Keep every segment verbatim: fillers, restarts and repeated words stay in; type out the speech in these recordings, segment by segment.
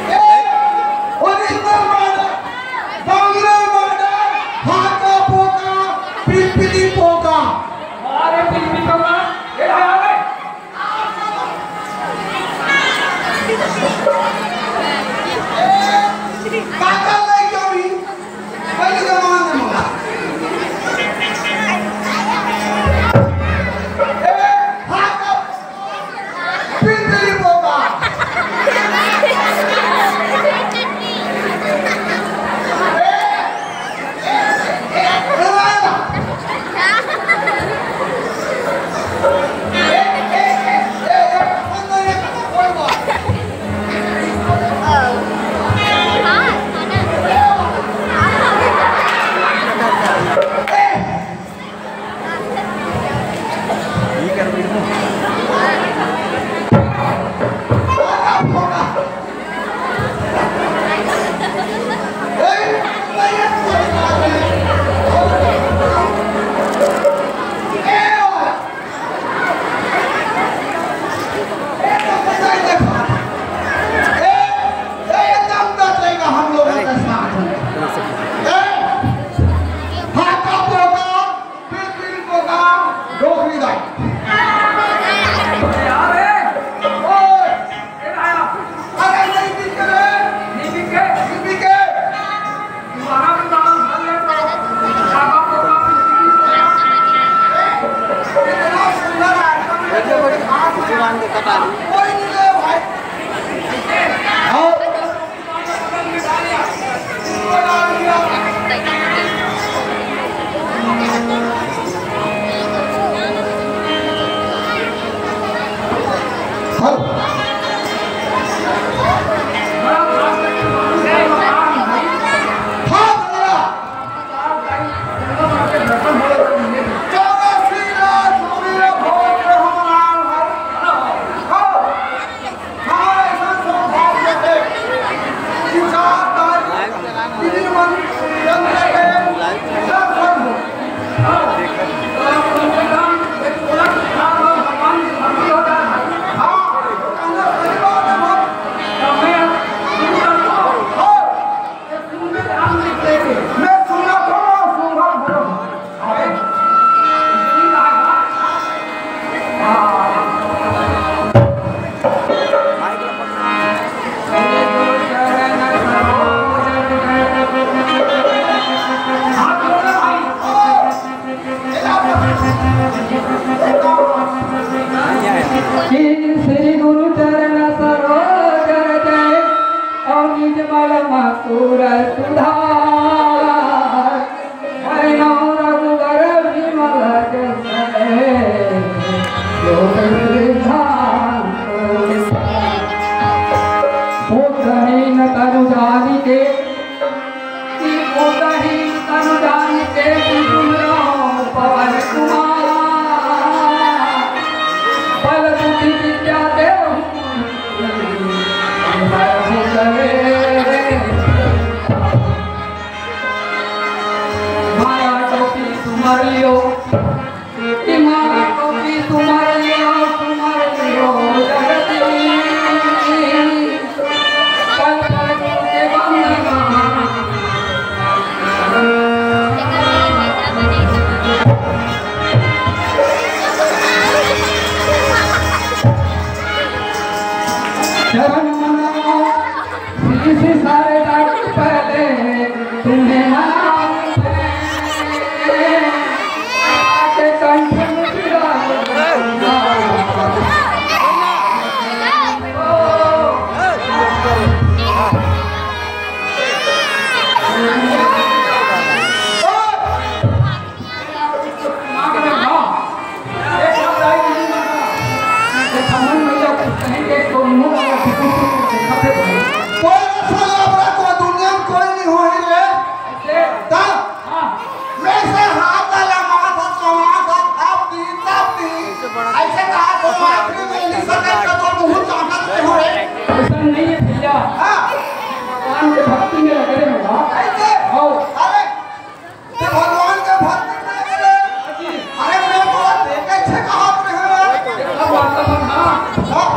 ए, original model, bungalow model, हाका पोका, पिलपिली पोका। अरे पिलपिली पोका, ए, आ रे। काका लई जावी, पहले जमाना में। ए, हाका पिलपिली पोका। श्री गुरु चरण सरोज रज, और निज मल मसूर सुधार। हरि नाम रघुबर विमल जस, लोक विधान। भूतहीन तनु जानिके, कि भूतहीन तनु जानिके, कि तुम रहो पवन कुमार। बल बुद्धि विद्या देहु माया टोपी तुम्हारी हो, माया टोपी तुम्हारी हो, तुम्हारी हो जगदीश। पल पल के बंधना। चरण मनाओ, इसी सारे डॉक्टर पहले तुम्हें मनाओ। आके कंठ में पिला। कोई ऐसा लबरा तो दुनिया में कोई नहीं होही रे। तब मैं से हाथ ला माथा समाथा, तब दी, तब दी। ऐसे कहा तो आखिरी में नहीं सकता तो मुंह चाहता तो हो रे। ऐसा नहीं है भैया। हाँ। भगवान के भक्ति में लगे रहे हो। ऐसे? आओ। अरे, ते भगवान के भक्ति में लगे रहे। अरे, मैं तो देखे छे कहा रहे हो। अब बात तो हाँ। हाँ।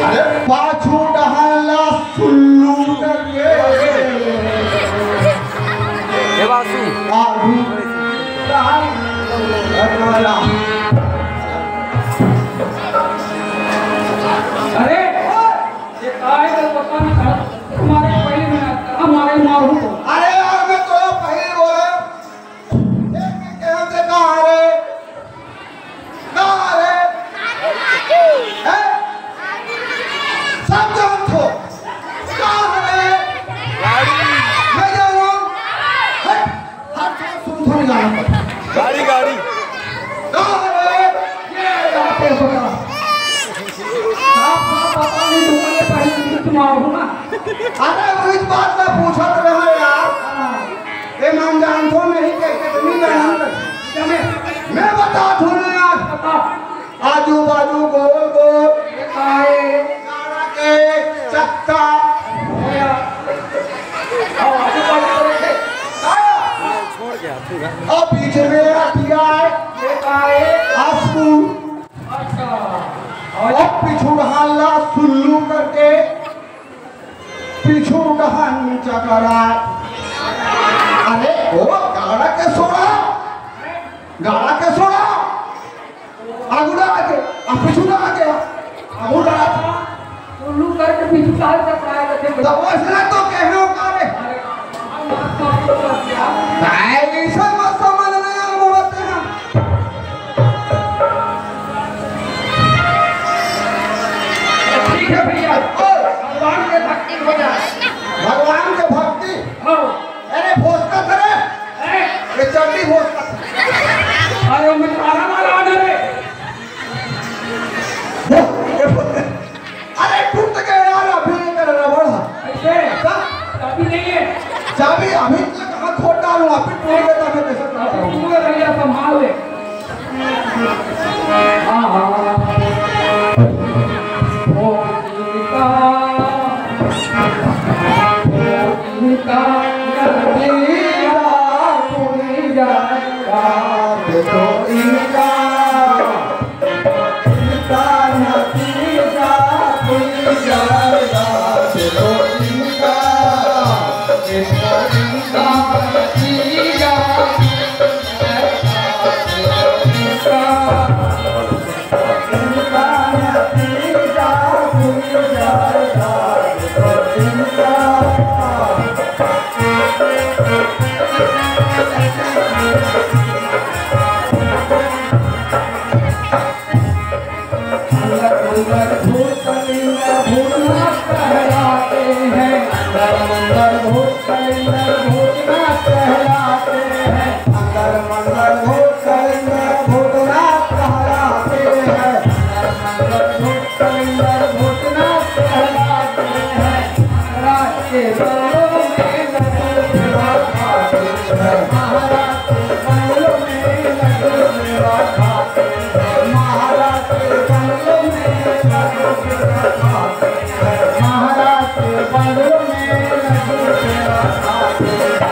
अरे पाछू डहर ला सुल्लू करके। ए बासु। आगू डहर। अरे, ये काय का पता नहीं था। तुम्हारे पहले में हमारे मारू को। अरे यार, मैं तो पहले बोला। एक के कहते कहाँ रे? कहाँ रे? हैं? सब जानत हो। कहाँ रे? गाड़ी। मैं जाऊँ। हट, हट, हट, सुन, सुन, गाना पर। गाड़ी, गाड़ी। कहाँ रे? ये यहाँ पे बता। साफ, साफ बता नहीं, तुम्हारे पहले बीच में आऊँ ना। अरे, वही बात मैं पूछत रहा यार। हाँ। ए, मान जान तो नहीं के कितनी मेहनत। मैं बता दूं यार। बता। आजू बाजू गोल गोल। ये का है? गाड़ा के चक्का। हाँ, आजू बाजू तो देखे। और बीच में हथियार। ये का है? आंसू। अच्छा। और अब पिछुड़हान ला सुल्लू करके पीछू डहर नीचा करा। अरे ओ गाड़ा के सोड़ा, गाड़ा के सोड़ा। आगू डहर के, आ पीछू डहर के, आगू डहर के। उल्लू करके पीछू डहर से पाए करके। तो वैसने तो कहने का रे। अरे, हम बात तो आपको कर दिया। भाई, ऐसा मत समझ रहे हैं, हम होते हैं। ठीक है भैया, भगवान के भक्ति हो जाए। भगवान के भक्ति? हाँ। अरे भोसकत रे। हैं? ये चड्डी भोसकत। अरे उनमें ताला मारा आ रे। अरे टूट गए यार, अभी ये कर रबड़ है। कैसे? क्या? चाबी नहीं है। चाबी अभी तक कहाँ खोल डालूं, अभी टूट गया तो मैं कैसे काट अभी टूट गया भैया, संभाल ले। हाँ, हाँ। ओ इनका, ओ इनका, नतीजा, पुलिया, तो इनका। अंदर मंदर भूत कलिंदर भूतनाथ कहलाते हैं। अंदर मंदर भूत कलिंदर भूतनाथ कहलाते हैं। अंदर मंदर भूत कलिंदर भूतनाथ कहलाते हैं। अंदर मंदर भूत कलिंदर भूतनाथ कहलाते हैं। महाराज के बंगलों में लड्डू पेड़ा खाते हैं। महाराज के बंगलों में लड्डू पेड़ा खाते हैं। महाराज के बंगलों में लड्डू पेड़ा खाते हैं। महाराज के बंगलों में लड्डू पेड़ा खाते हैं।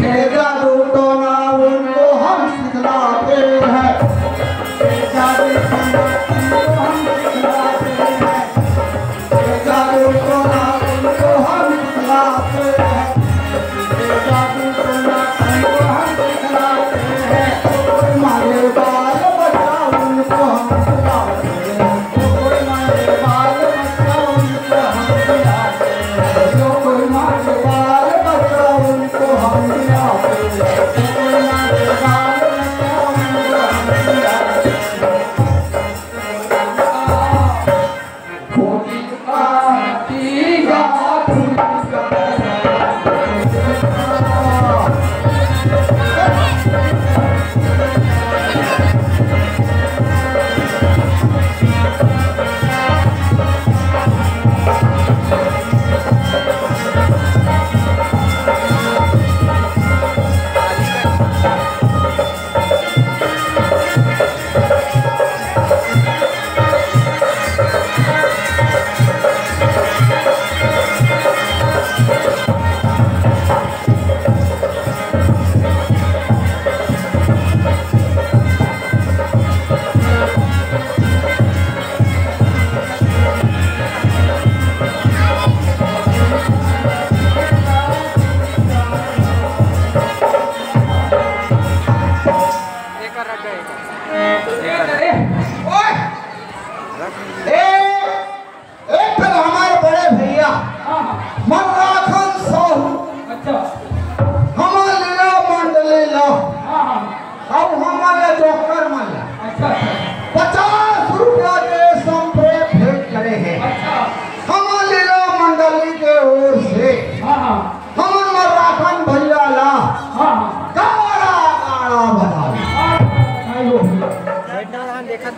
ये जादू टोना उनको हम सिखलाते हैं। ये जादू टोना उनको हम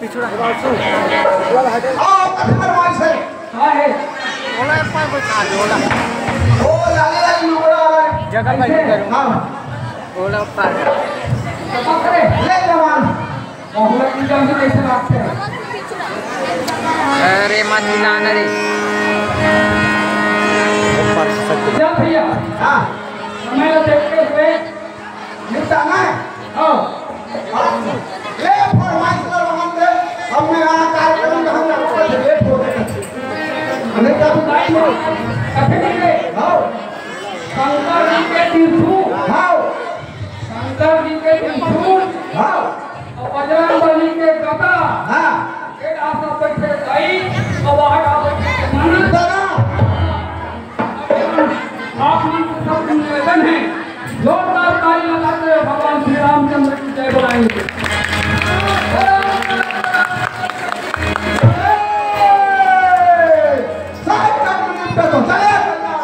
आओ, कथी फरमाइश हे? का हे? ओला ऊपर बैठा दे, ओला। ओ, लाली लाली लुगड़ा वाला। जगह पर नहीं करूँगा। हाँ। ओला ऊपर। ले जवान। ओला की जान से कैसे लागथे? अरे, मत हिलाना रे। ऊपर से जा भैया। हाँ। समय देखते हुए निपटाना हे? हाँ। हाँ। ले फरमाइश ला रहन दे, हमने यहाँ कार्यक्रम में हम लोग का लेट हो गए। नहीं तो हम टाइम हो, कभी नहीं गए। हाँ। शंकर जी के त्रिशूल। हाँ। शंकर जी के त्रिशूल। हाँ। और बजरंग बली के गदा। हाँ। एक आस बैठे दाई, और वहाँ का बैठे मन। दादा। आप मन से सब निवेदन हे, जोरदार ताली लगाते हुए भगवान श्री रामचंद्र की जय बोलाएंगे। साहब का मंदिर पे तो जय बोला।